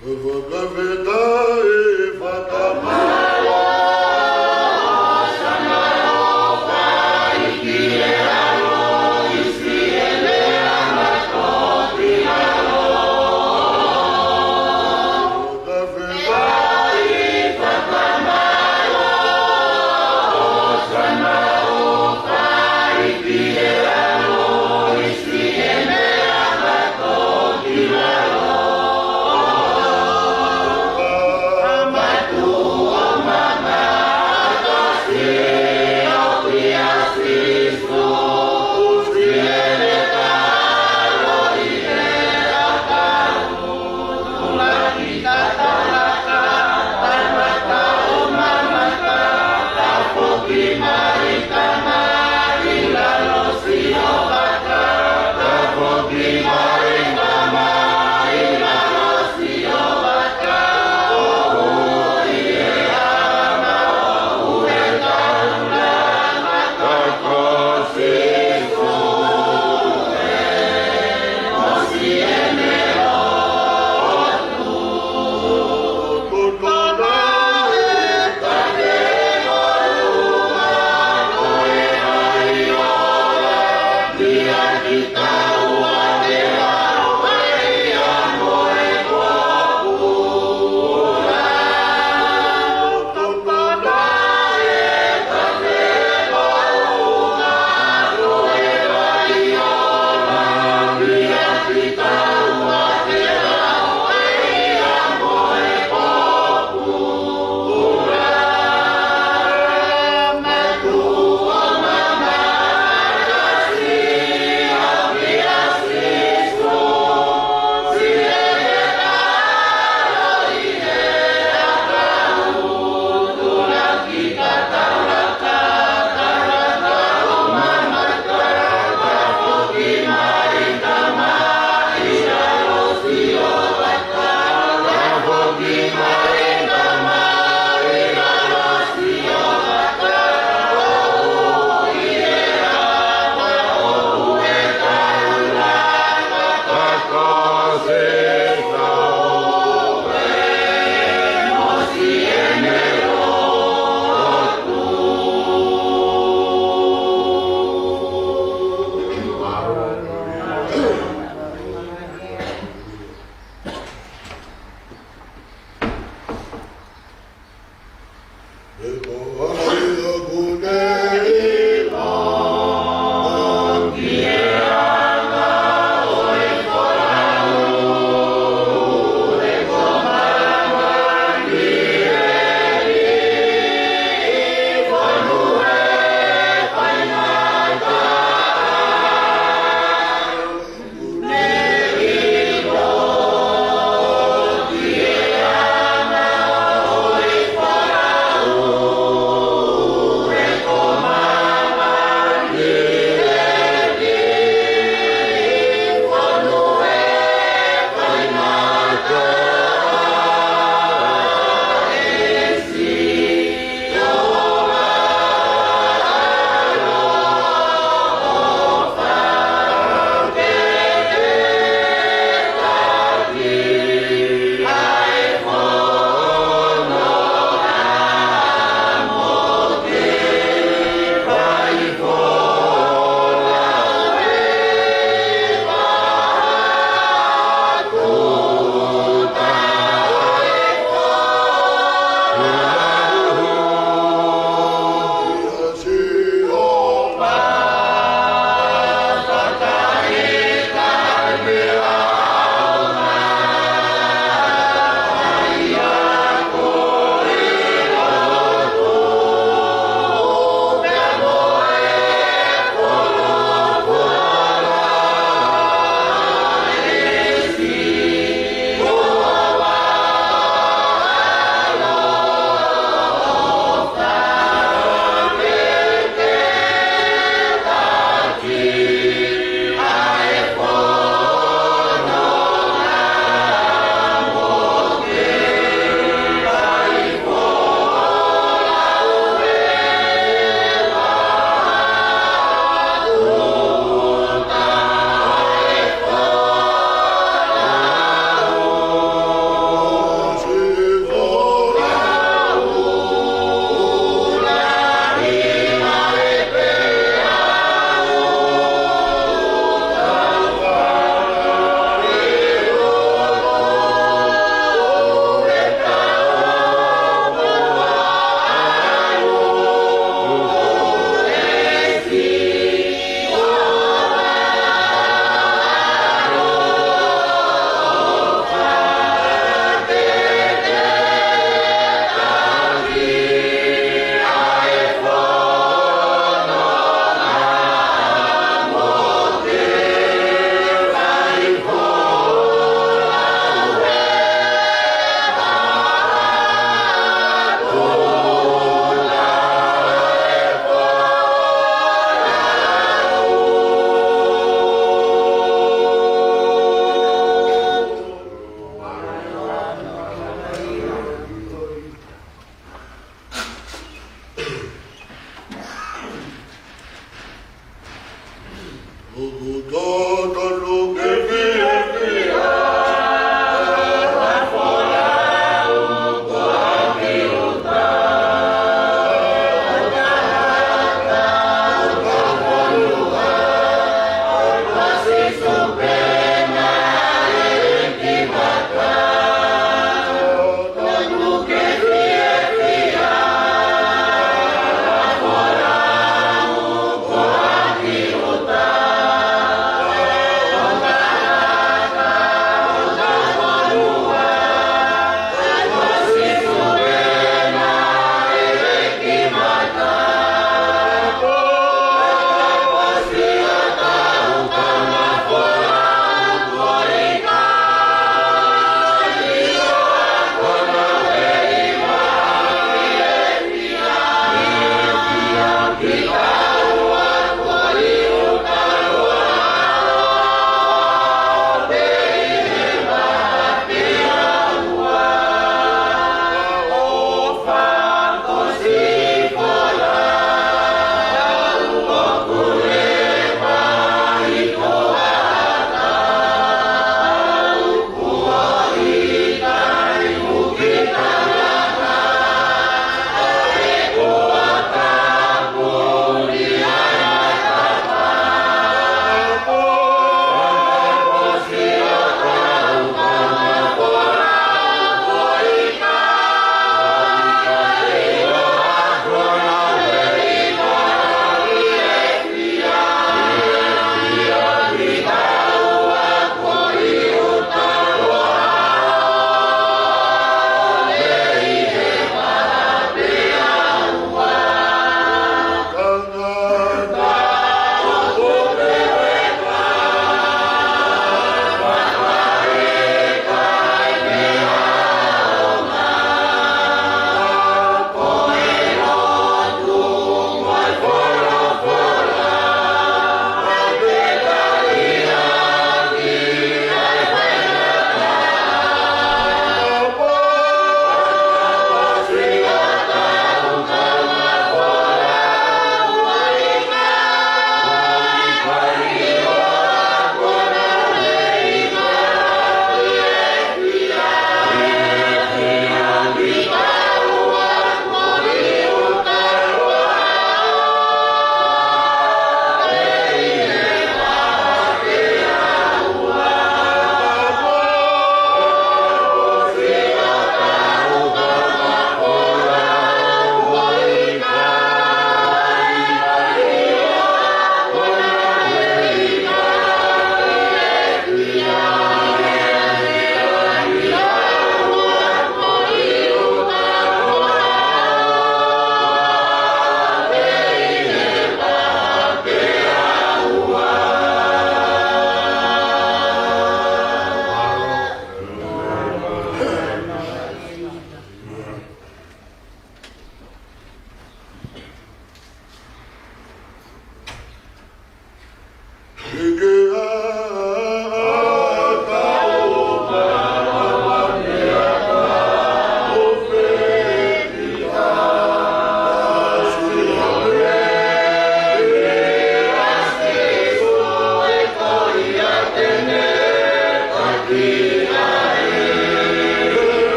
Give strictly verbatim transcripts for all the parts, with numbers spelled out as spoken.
Fakafetaʻi, fakamālō,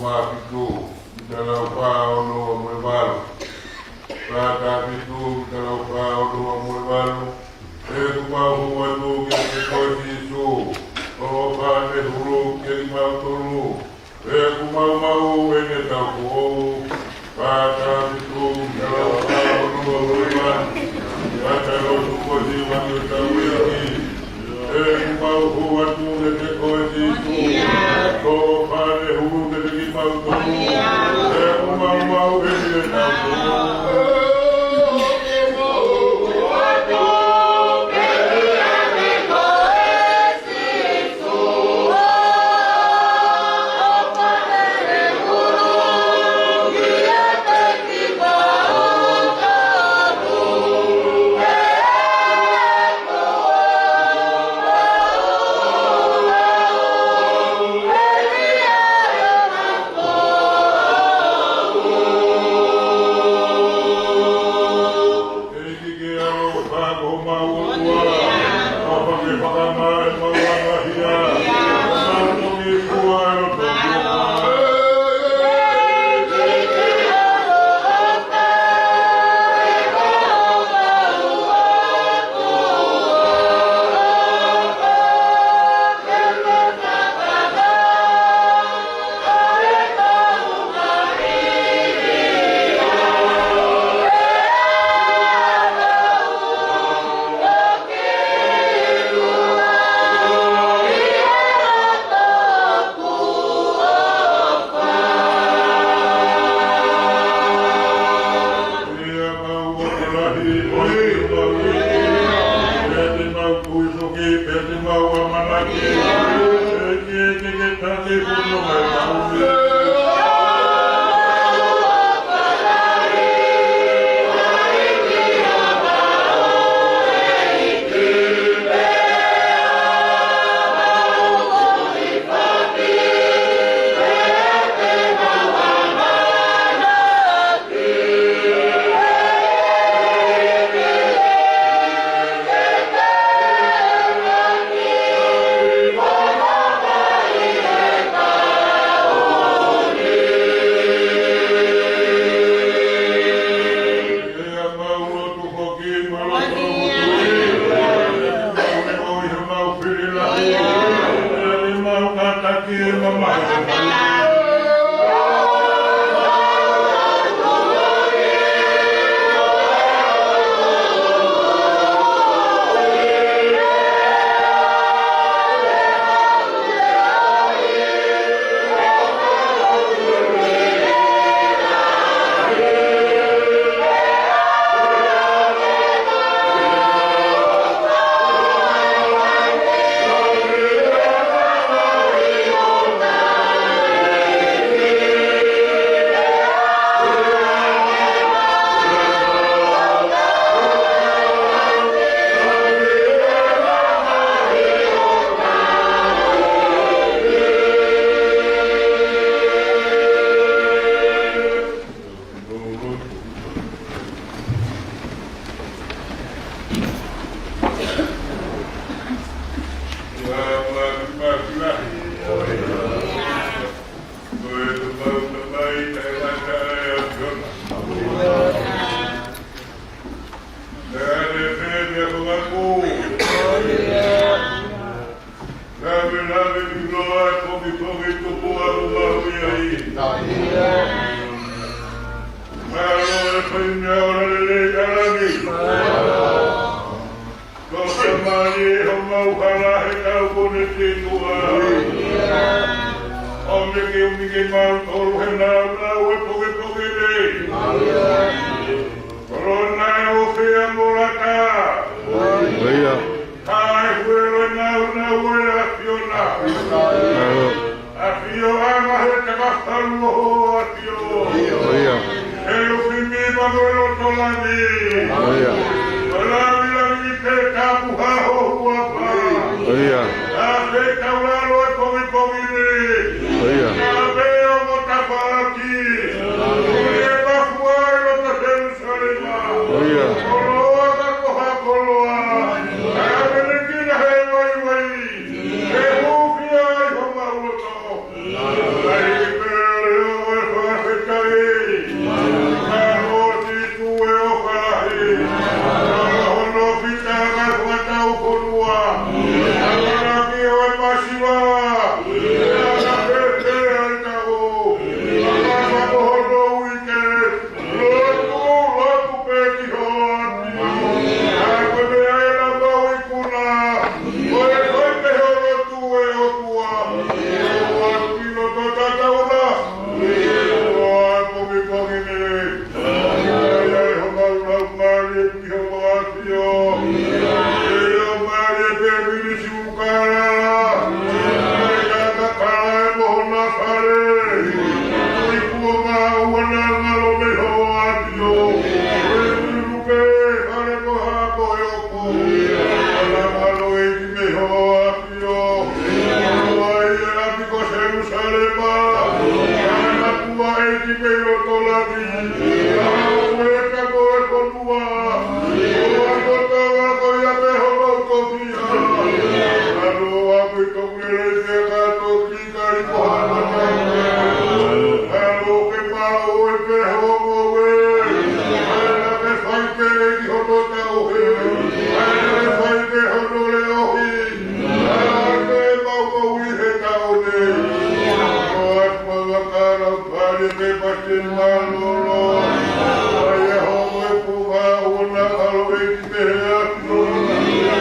Fā fitu, mita lau fā ono ua mo e valu. Fā fitu, mita lau fā ono ua mo e valu. ʻOku mau hū atu kiate koe Sīsū, ʻo fānehulu kiate kimautolu, he kuo mau maʻu ʻene taupoʻou. Fā fitu, mita lau fā ono ua mo e valu. Fā fitu, mita lau fā ono ua mo e valu. ʻOku mau hū atu kiate koe Sīsū, ʻo fānehulu kiate kimautolu, he kuo mau maʻu ʻene taupoʻou. ʻEiki ke ʻaloʻofa ko homau ʻOtua, ʻo fake fakamaʻa ʻemau angahia, ʻo mau toki fua ʻa e loto kuo Lave, lave ki loa e pogipogi tupu ʻoku mau ʻi ai. Mālō e fai meʻa ola lelei ʻa langi. Ko e tamai ʻi homau hala he kau koneti tuʻa. ʻOmi ke, ʻomi ke mau tolu he nāunau e pogipogi nei. Kolona e ʻofeina mo lata. ʻIo. Kae huelo e nāunau ʻo e ʻAfiona. ʻIo. ʻAfio ʻa e ngaahi takafalu ʻo ʻAfio. ʻIo. ʻElu fimi ma ko e loto langi. ʻIo. Ko e langilangi pē tapu ha ho huafa. ʻIo. ʻA e taulalo e pogipogi ni. ʻIo. ʻA e pē o mo tapalaki. ʻI he mafua ʻi loto Selusalema. ʻIo. Koloa ka ko ha koloa. ʻA e menekina he vaivai. Ke hūfia ai homau loto. ʻAi pē Ke pasi mālōlō, ʻa ia hoʻo e puha ʻo nā kalo ʻEiki mei he ʻAfiona.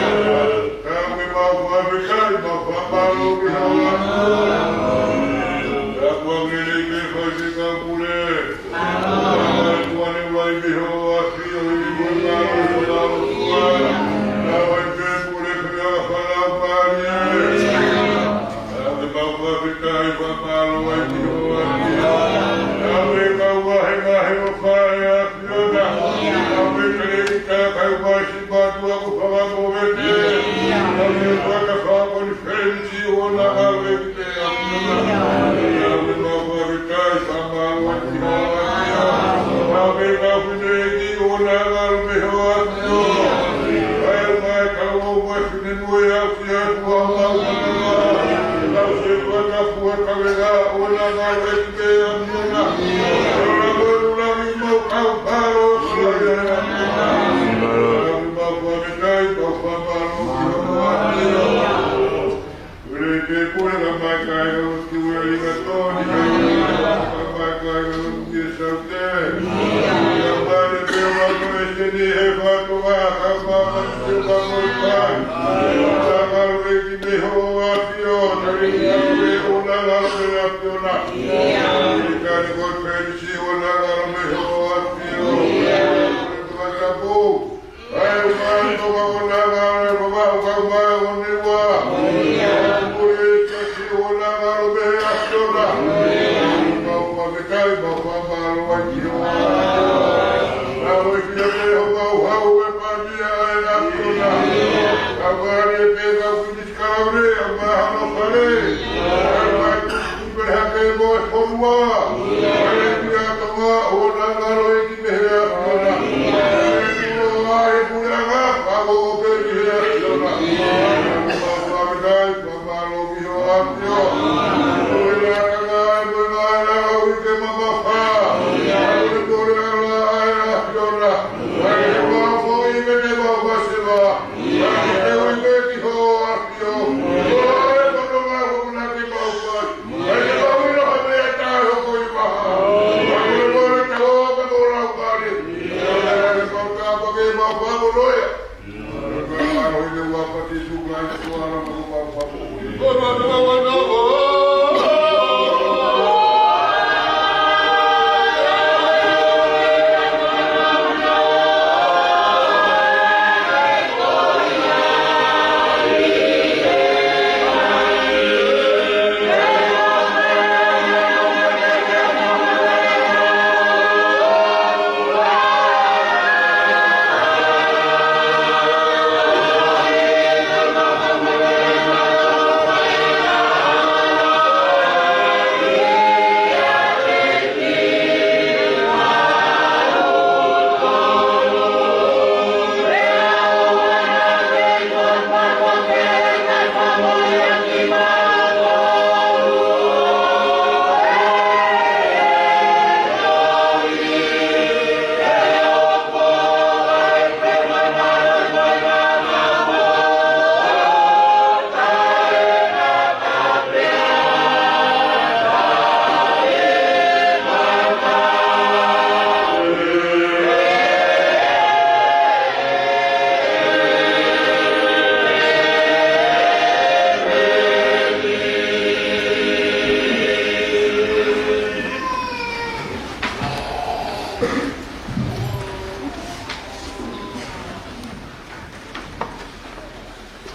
Ka ʻoku mau fakafetaʻi, mau fakamālō ki ho ʻAfio. Ka kuo ngele ke fai ke ka pule. Ka kuo ne ʻuluaki mei ho ʻAfio, ʻi he mālō ʻo e ʻOtua. Ka ʻoku pule pea ka fala pali. ʻOku mau fakafetaʻi, fakamālō ai ki ho ʻAfio. ʻOku mau vahevahe ʻo fai ʻa e ʻAfiona. ʻOku kei ka kai vasi mātuʻa ko fakamovete. ʻOku fakafā ko ni fenisi ʻo nā kalo ʻEiki mei he ʻAfiona. ʻOku mau fakafetaʻi, fakamālō ai ki ho ʻAfio. ʻOku mau fineʻeiki ʻo nā kalo mei ho ʻAfio. ʻAi mai ka ʻo mai fine mo e au ki a tua mau. ʻOku mau se fakafua ka vela ʻo nā kalo ʻEiki mei he ʻAfiona. ʻOku mau ʻuluaki mau kau palo. ʻOku mau fakafetaʻi, mau fakamālō ki ho ʻAfio. Ule ke pule ka mai kai ka uki ule lika toni. Ka mai kai ka uki e saute. Ka mai le pea ma ko e seni he fatonga ka ma ma se ma ko e kai. Ka ma le ki mei ho ʻAfio. Ka le ki a ue o nā kalo mei he ʻAfiona. Ka le ka le ko e fenisi ʻo nā kalo mei ho ʻAfio. Ka le ko e tapu. ʻAi, ʻoku mau toka ʻo nā kalo ʻe papa ʻoku kau mai ʻo ne ua. Pule ʻi he siasi ʻo nā kalo mei he ʻAfiona. Mau fakafetaʻi, mau fakamālō ai ki ho ʻAfio. Ka ʻoku ʻikai ke ʻi ai homau hau e pātia ʻa e ʻAfiona. Ka ʻoku ʻikai ke ʻi ai ke kau kini Kalaule, ʻa ma hano fale. ʻAi mai tuku pē hake mo e fonua. ʻAi pea Tonga ʻo nā kalo ʻEiki mei he ʻAfiona. ʻAi tulo ʻa e puleʻanga, ka mo ʻo pē ki he ʻAfiona. Mau fakafetaʻi, mau mālō ki ho ʻAfio. Ko e lakanga ʻa e moenga ʻa e lau ʻi he mamafa. ʻAi ko e puleʻanga ʻa e ʻAfiona. ʻAi he mau foʻi mei he mau maseva. ʻAi ke ui pē ki ho ʻAfio. ʻAi ko e tonga ko na ki mau fai. ʻAi ke mau ʻilo ha meʻa ʻe taʻehoko ʻi maha. ʻAi ko e mole tau ka mo lau pale. ʻAi ke mau tapa ke mau famonoia. ʻAi ke mau ʻi he ua pati suka i suara mo mau famonoia.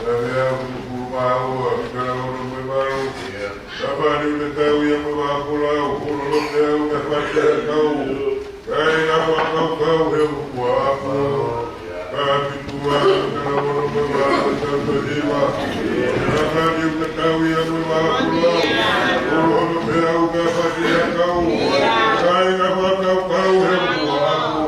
Ka mea ʻoku tupulu māua, ʻi he kala ono mo e valu. Ka pani ʻoku tau ia mo e vahaʻa kolau, ʻo lolo pea ʻoku fati ha kau. Ka ʻi he ngaahi fakakaukau he ʻoku ʻapu. Ka pitua, ʻi he kala ono mo e valu, ʻi he tau hiva. Ka pani ʻoku tau ia mo e vahaʻa kolau, ʻo lolo pea ʻoku fati ha kau. Ka ʻi he ngaahi fakakaukau he ʻoku ʻapu.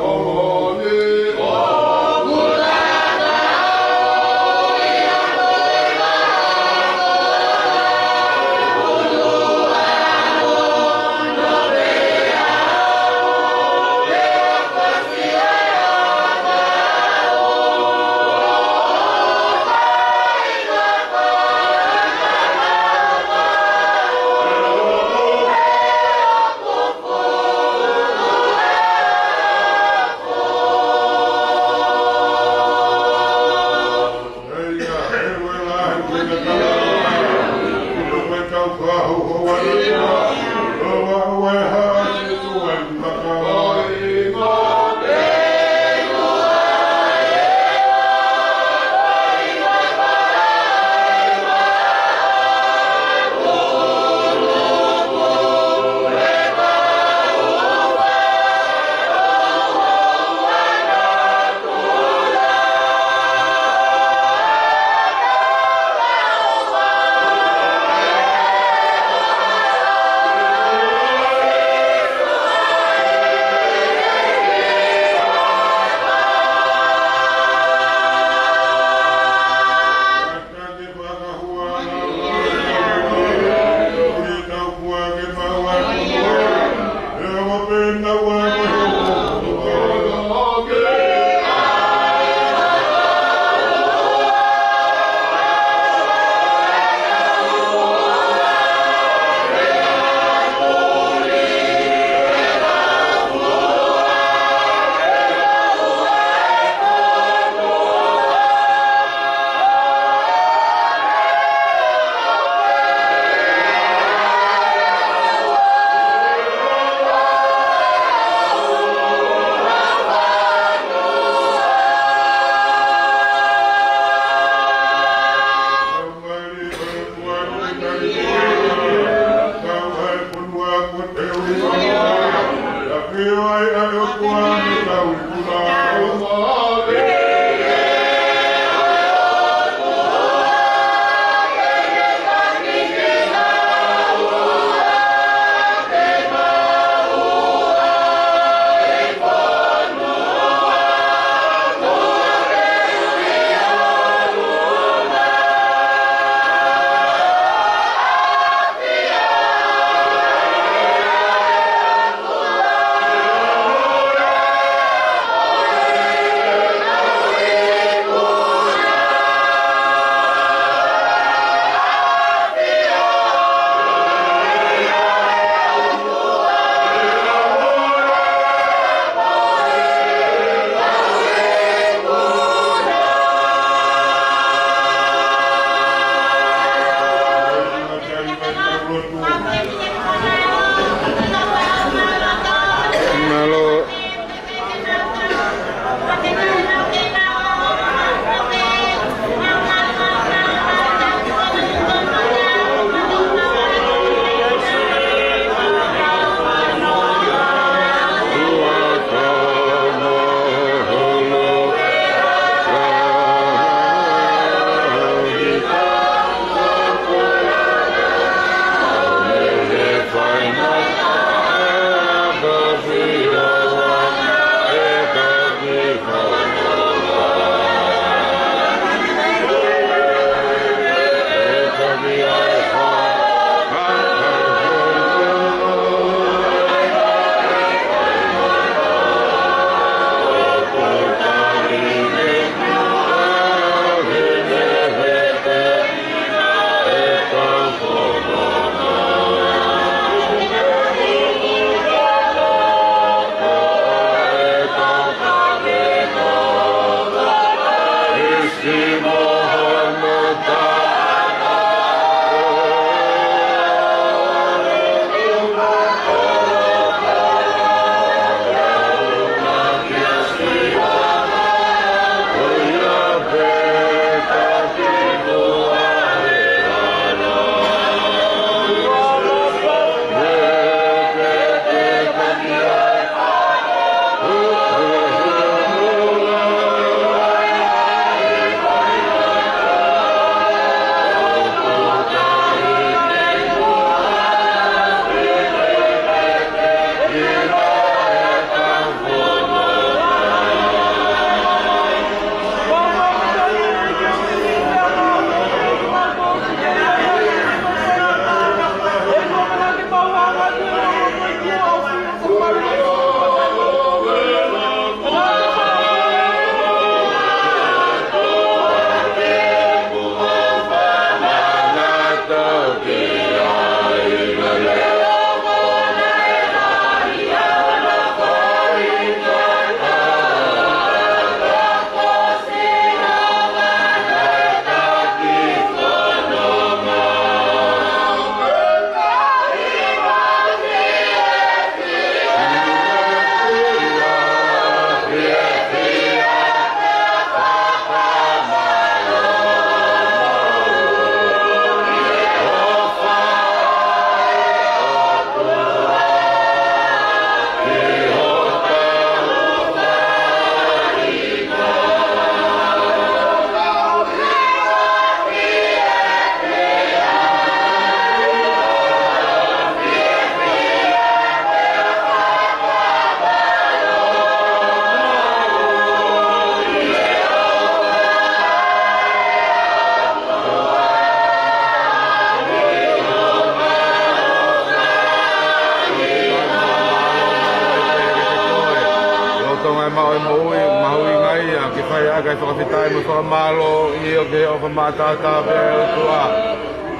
Mau e moʻui, mahuʻinga ia, ke fai ʻaki e fakafetaʻi mo e fakamālō, ʻio ke ʻofa maʻatautolu pē ʻe ʻOtua.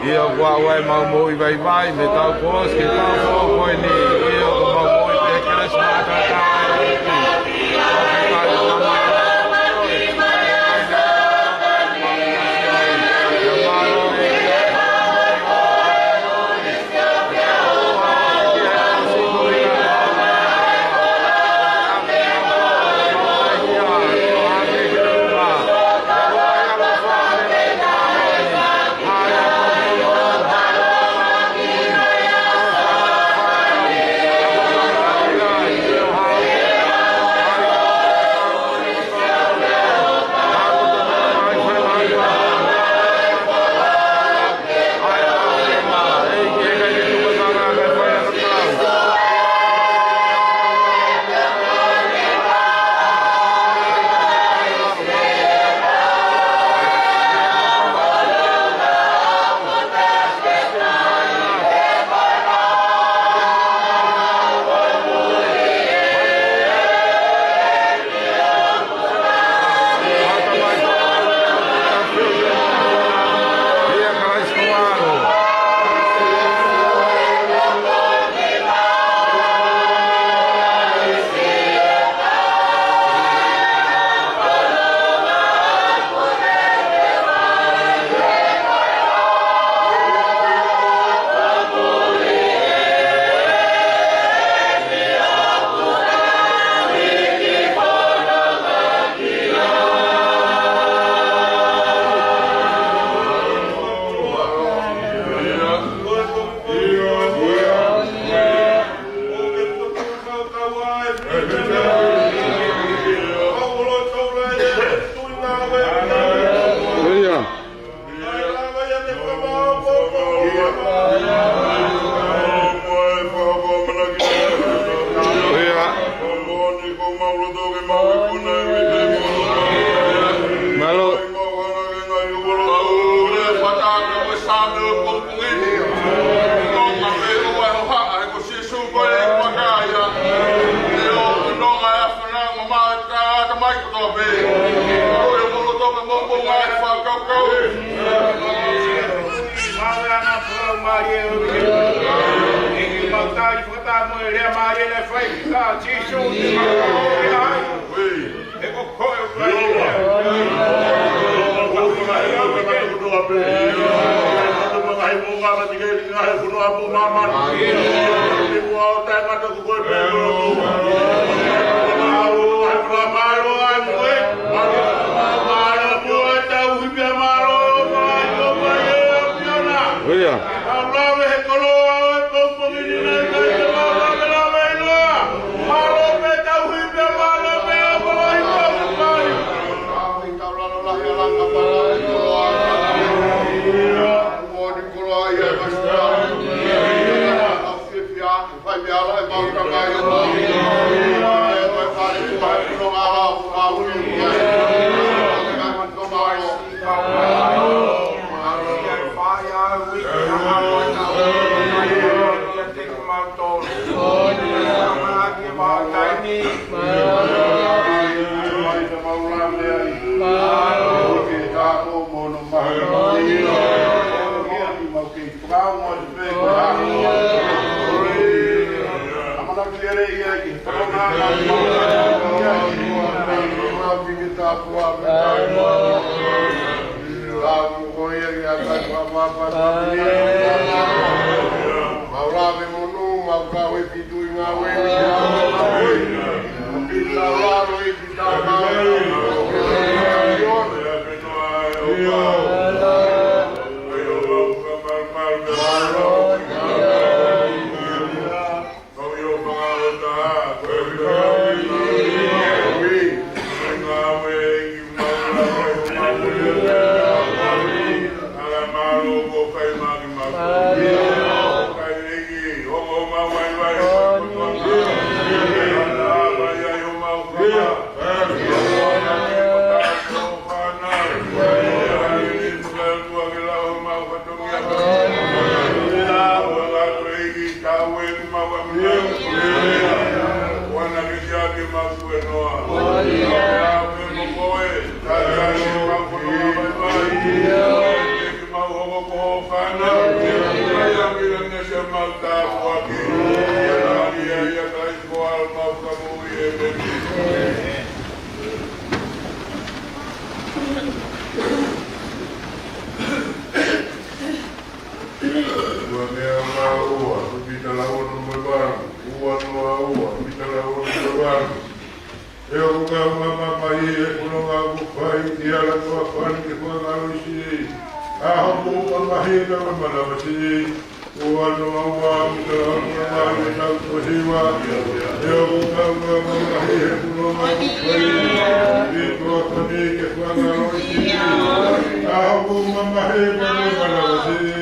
ʻIo kuo ʻave ʻemau moʻui vaivai, mei he taʻu kuo ʻosi ki he taʻu foʻou ko eni, ʻio kuo mau moʻui pē he kelesi maʻatautolu ʻa e ʻEiki. Mālō. ʻIo. Ua mea mā ua, mita lau ono mo e valu. Ua noa ua, mita lau ono mo e valu. ʻE ʻoku kau mamahi he fononga ʻoku fai ʻi ʻAlatoafani ke fakangaloʻi siʻi. ʻA hoku mamahi he kau manavasiʻi. Ua noa ua, mita lau ono mo e valu, ʻe tau toe hiva. ʻE ʻoku kau mamahi he fononga ʻoku fai ʻi ʻAlatoafani ke fakangaloʻi siʻi. ʻA hoku mamahi he kau manavasiʻi.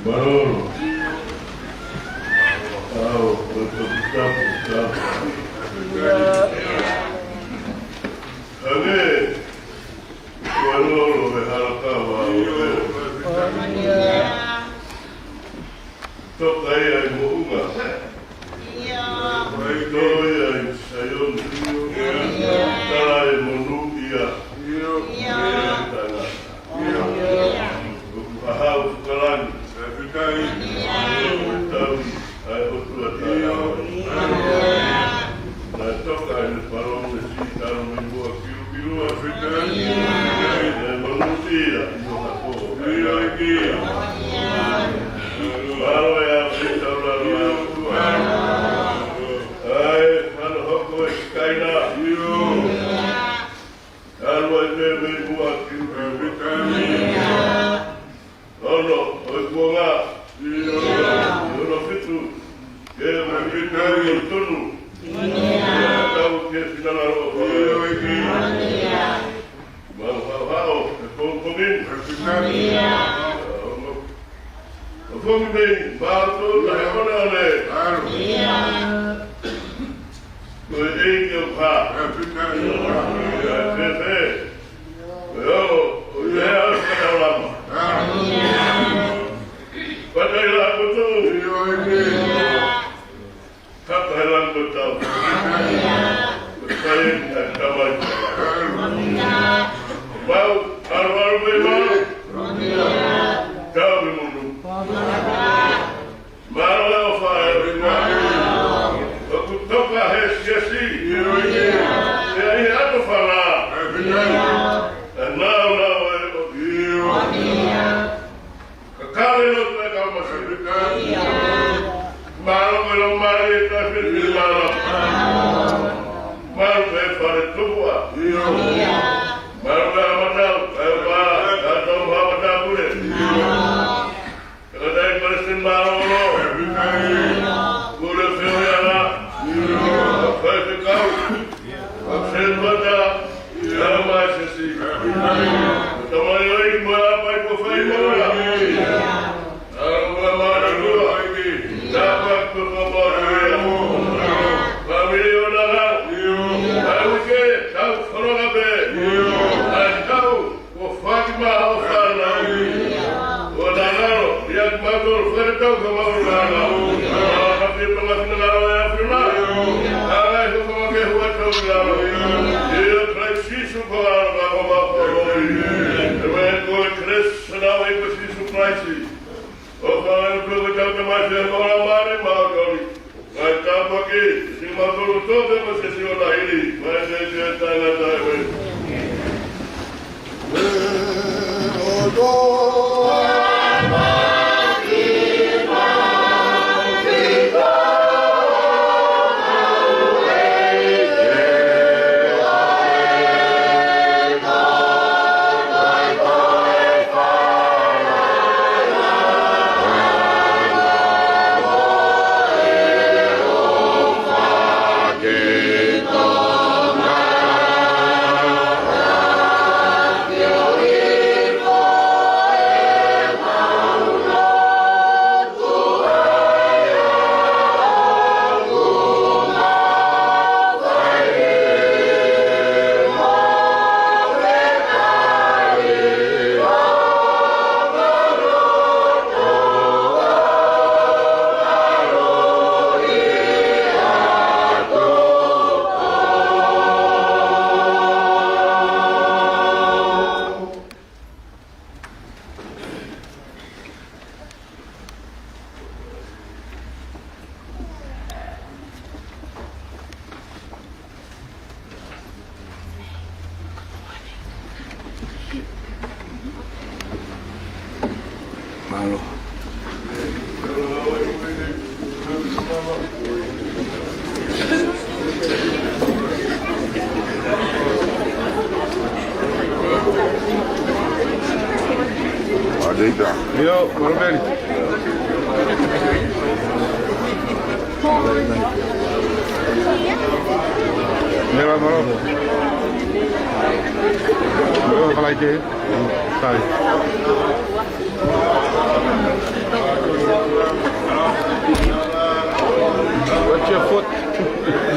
Mālō. ʻAo, ko e toki tapu, tapu. Hangē, ko e lolo he hala kava ʻo e. Toka ia ʻi Moʻunga. Toʻo ia ʻi Saione. Tala ʻe Monūʻia. ʻE tangata. ʻOku hahau fukalani. ʻOku tau ʻa e ʻOtua tangata. Naʻe toka ʻene palōmesi talu mei muʻa kilukilu. ʻE Monūʻia ʻi ho hako. Mālō e ʻapi taulalo ʻa e ʻOtua. ʻAi, hano hoko e sikaina. Ko e Tamai. Mau, ʻalu ʻalu pē mau. Tau me monu. Mālō e ʻofa ʻa e ʻOtua. ʻOku toka he siasi. Pea ʻi he ʻofa. ʻE nau nau e ʻo. Ka kale lotu e kau masi. Mālō e lau mali e tafe ni mālō. Mālō e fale tupua. Mālō e matau, e pā, ka tau ha matau pule. Ka tai palesiteni mālō. Kule feo ia na. Fai fekau. Sētuata, ia mai sesi. Tamai ʻo e ʻEiki mo e ʻApā ʻoku fai mo ia. ʻAlu ʻa mālō ʻa e ʻEiki. Tāpuaki ko e kau mālō ia. Fāmili ʻo Nana. ʻAi uike, tau fononga pē. ʻAi tau. Kuo faki maha ʻo fānau. ʻO Nangalo, ia ki mautolu, fere tau ka mau Nangalo. Ka pia panga fina ngalo e afina. Ka ngai ho kama ke hua tau Nangalo. ʻIa Kalaisi Sīsū ko Nangalo ka ko mau ko hoi. ʻE me ko e Kalaisi, Nangalo ko Sīsū Kalaisi. ʻO ka ngai ko e tau Tamai Hēvani mo e Laumālie Māʻoniʻoni. Ngaahi tāpuaki, siʻi mātuʻa tō pē mo siʻi siʻi ʻo lahi ni, mai te te taina tae mai. Mālō. Io, mālō peni. Mera mālō. Mera kalai te. Sai. Watch your foot.